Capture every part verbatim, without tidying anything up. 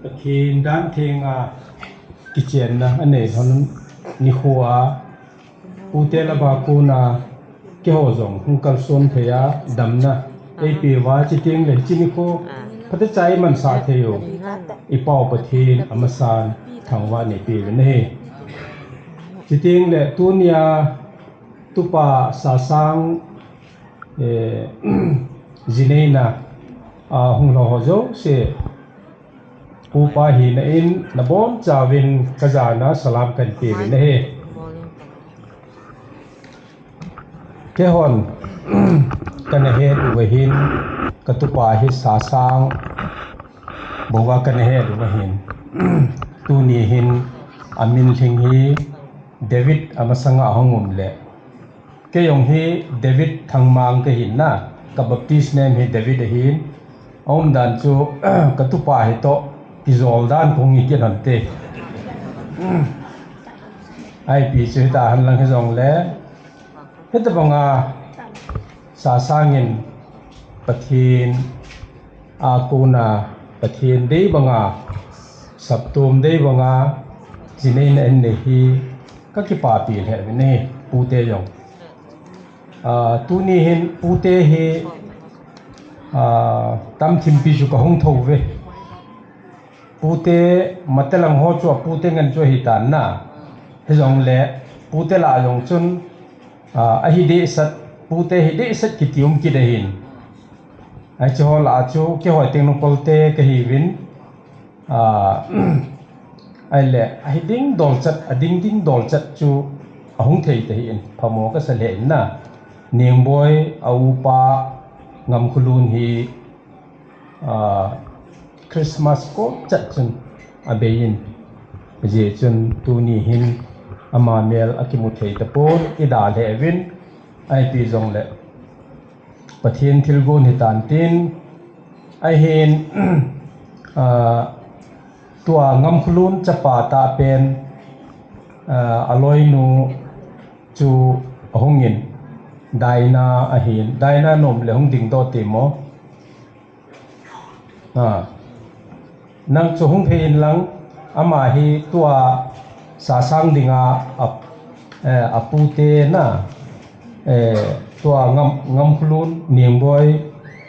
Pathen dan thenga kichenna anei lhon nikho a, pute lama kona keiho jong hung kalson thei a, damna eipeuva, chuteng le hiche nikho phatecha imansah thei u i Pau Pathen amasan thangvah in eipeuve ahi. Chuteng le tunia tupa Sasang, eh, jineina a hung lhung ho jouse, upa hina in nabonchauvin kajana salam kahin peuve ahi. Keihon kana het uva hin, katupa hi Sasang bouva kana het uva hin, tuni hin amin lhing hi David amasanga ahung um le, kei jong hi David Thangmang kahin na, ka Baptist name hi David ahin, aumdan chu katupa hitoh kijol dan kahung hi kit hon te. Ipi chu hita henlang hijongle, hitobanga Sasang in Pathen a kona, Pathen dei banga, saptom dei banga jineina anei hi kakipapi lheh uve ahi, pute jong. Ah, tuni hin pute hi, ah, tamthimpi chu kahung thouve. Pute, mate lang ho chu apute ngen chu ahitan na. Hijongle pute lah a jong chun, ah, ahi dehset, pute hi dehset kiti um kit ahin. Hiche ho lah a chu keiho Tengnoupal te kahiuvin, ah, ahile ahi ding dolchat, ading ding dolchat chu ahung thei tahih in phamo kasa lheh in na. Nengboi a upa Ngamkholun hi, ah, Christmas kom chat chun abei in, hijeh chun tuni hin ama mel akimu thei tapon, ida lheh uvin, ipi jongle Pathen thilgon hitan tin, ahin, ah, tua Ngamkholun chapa tahpen, ah, aloinu chu ahung in, Daina ahin, Daina nom le hung dingdoh temo. Ah. Nang chu hung phei inlang, ama hi tua Sasang dinga a, eh, apute na, eh, tua Ngam, Ngamkholun Nengboi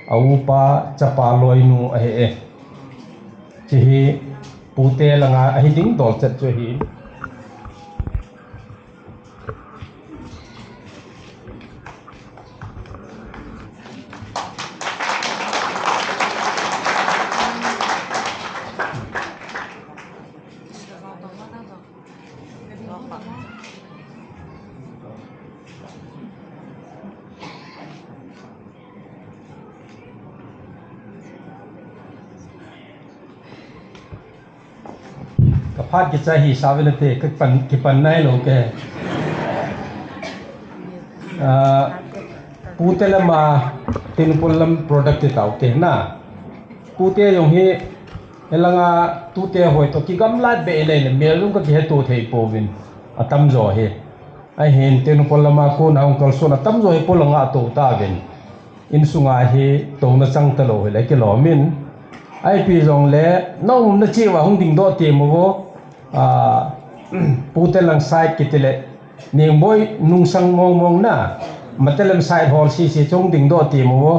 a upa chapa loinu ahi e. Hiche hi pute langa ahi ding dolchat chu ahi. Kaphat kicha hi sa ve nate, kipan, kipan nailou ke. Ah, pute lama, Tengnoupal lam product te tao te na. Pute jong hi, helanga tute hoi toh kigamlat be le le, mel jong kakiheto thei pouvin, atamjo hi. Ahin Tengnoupal lama kona hung kalson atamjo hi polanga atou tauvin. Insunga hi touna chang talou hile kilom in. Ipi jongle, naumna cheh uva hung dingdoh temo vo. Ah, pute lang side kiti le, Nengboi nungsang mong mong na, mate lam side hol sese chu hung dingdoh temo vo.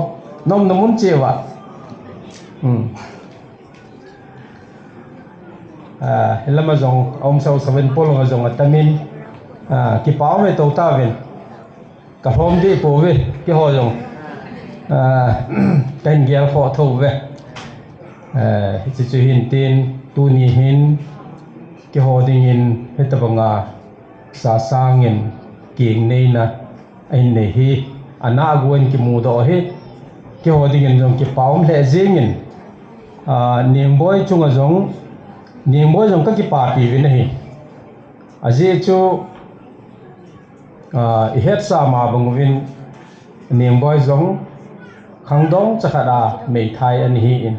Naumna mun cheh uva. Hmm. Ah, hilama jong aum sau sau in, polanga jong atamin, ah, kipa um e, tou tauvin. Kalhom deh pouve, keiho jong, ah, kahin gel khoh thou ve. Ah, hiche chu hin tin, tuni hin keiho dingin hitabanga Sasang in kingneina ahin nei hi, ana agon kimudoh hi, keiho dingin jong kipa um lheh jengin, ah, Nengboi chunga jong, Nengboi jong kakipapi uvin ahi. Ajeh chu, ah, ihetsa ma bang uvin, Nengboi jong khangdong chakhat a meithai ana hi in,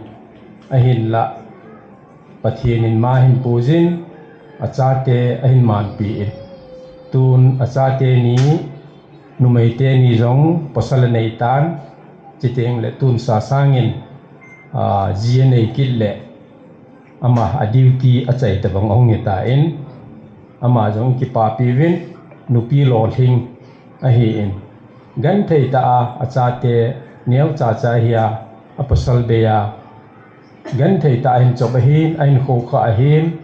ahinla Pathen in ama ahin puijin, achate ahin manpi in. Tun achate ni, numei teni jong pasal anei tan, chuteng le tun Sasang in, ah, ji anei kit le, ama a duty a chai tabang ahung hita in, ama jong kipapi uvin, nupi lolhing ahi in. Genthei tah a, achate neocha cha hi a, apasal bei a, genthei tah a hin chop ahin, ahin khokha ahin,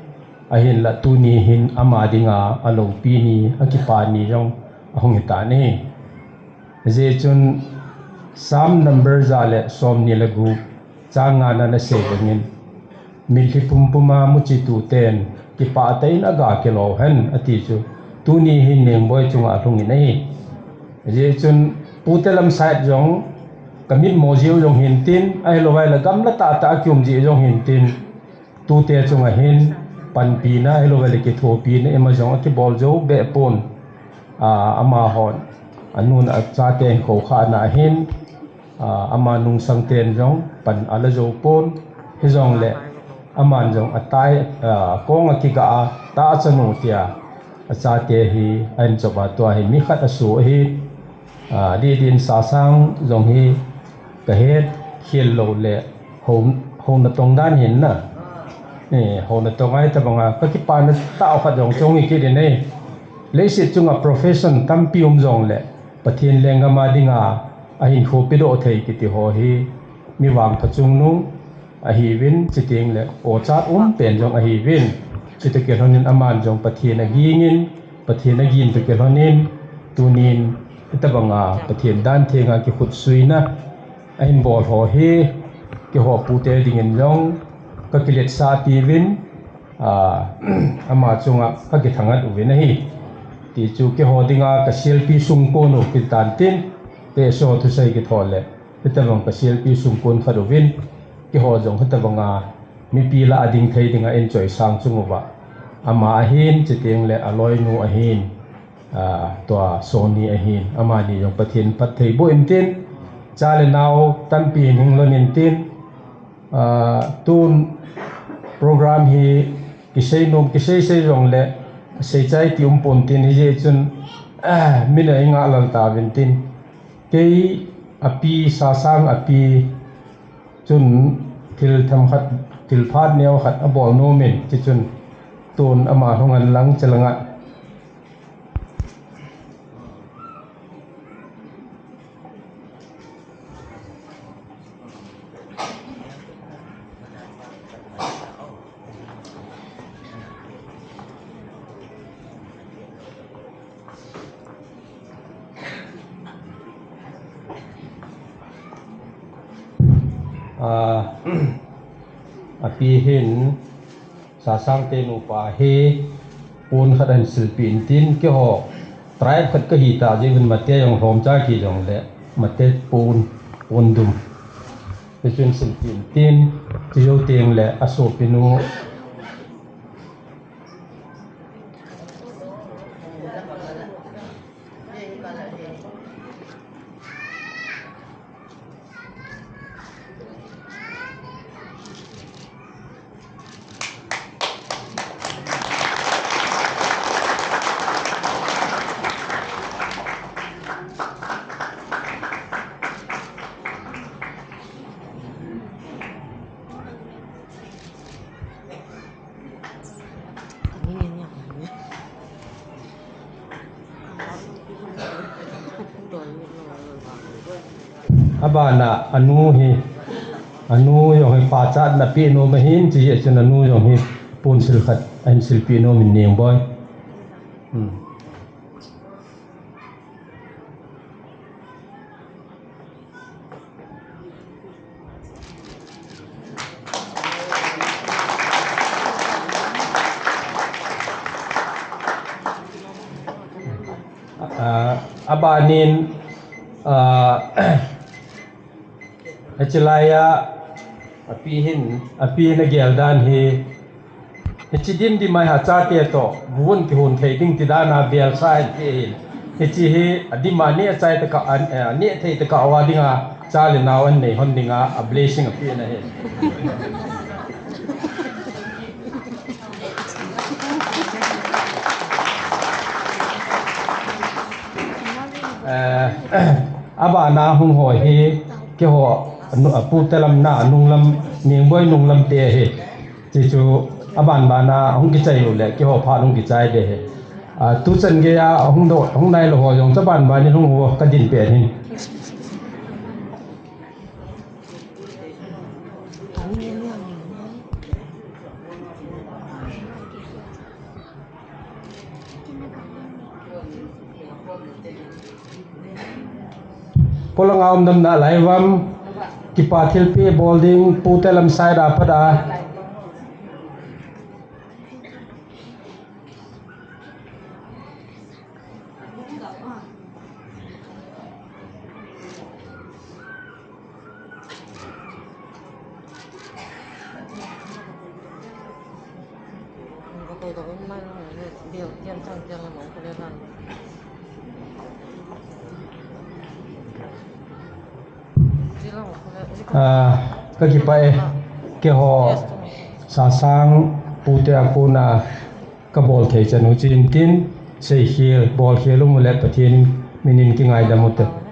ahinla tuni hin ama dinga aloupi ni, akipa ni jong ahung hita ni. Hijeh chun Psalm number ja le somni le gup chang nga na ana sei bangin, mitlhi pumpum a muchi tuten kipah tah in aga kilo hen ati chu, tuni hin Nengboi chunga alhung in ahi. Hijeh chun pute lam side jong kamit mo jeh u jong hintin, ahilouleh gamla tahtah a kium jeh jong hintin, tute chunga hin panpina, ahilouleh kithopina ima jong akibol jou behpon, a, amahon anun achate hin khokha na hin, a, ama nungsang ten jong pan ala jou pon, hijongle aman jong atai, a, kong akiga a, ta achanu tia achate hi ahin chop a, tua hi mi khat asu ahi. A, didin Sasang jong hi kahet khel lou le, ho, ho natong dan hin na. E, ho natong ahi tabanga kakipana tah khat jong chong hi kit in e. Leiset chunga profession tampi um jongle, Pathen lenggam a dinga ahin khopi doh thei kiti ho hi mi vangpha chungnung ahiuvin, chuteng le ochat um pen jong ahiuvin. Chutoh kilhonin aman jong Pathen agingin, Pathen agin toh kilhonin, tunin hitabanga Pathen dan thenga kikhutsuina ahin bol ho hi, keiho pute dingin jong kakiletsah tiuvin, a, ama chunga kakithangat uvin ahi. Tichu keiho dinga kaselpi sungkon u kitan tin, teso thusei kithol le. Hitabang kaselpi sungkon khat uvin, keiho jong hitabanga mipi lah a ding thei dinga enjoy sang chung uva. Ama ahin, chuteng le aloinu ahin, a, tua Sony ahin, amani jong Pathen phatthei boh intin, cha le nao tampi hin hing lhon intin, a, tun program hi kisei nom, kisei sei jongle, seichai ti um pon tin, hijeh chun, a, min a inga lal tauvin tin. Kei api, Sasang api chun thil themkhat, thil phat neo khat abol nom in, chuchun tun ama hung hen lang chelanga. A, api hin, Sasang te nupa hi, pon khat ahin silpeh intin, keiho tribe khat kahi tah jeh uvin Mate jong lhomcha kit jongle, Mate pon, pon dum. Hichun silpeh intin, chujou teng le asopinu Abana anu hi, anu jong hi pachat na peh nom ahin, chujeh chun anu jong hi ponsil khat ahin silpeh nom in Nengboi. Hmm. Ah, abanin, ah, hichelai a, api hin, api hin agel dan hi, hiche dim dim a hi achate toh, vun kihon thei ding ti dan a bel sa ahin pe hin. Hiche hi, adim a neh chai tah a, a, neh thei tah a uva dinga, cha le nao ahin nei lhon dinga, a blessing apeh na ahi. Eh, abana hung ho hi, keiho, anu, apu te lam na, nunglam, Nengboi nunglam te ahi. Ti chu aban bana hung kichai u le, kiho phat hung kichai de he. A, tuchan gei a hung do, hung nai lou ho jong chu aban banin hung u kadin pen hin. Polanga um damna lai uvam, kipa thilpeh bol ding, pute lam side a pat a. Ah, kakipah e, keiho Sasang pute a kona kabol thei chan u chu intin, seikhel, bolkhel um u le Pathen minin kingaidam u te.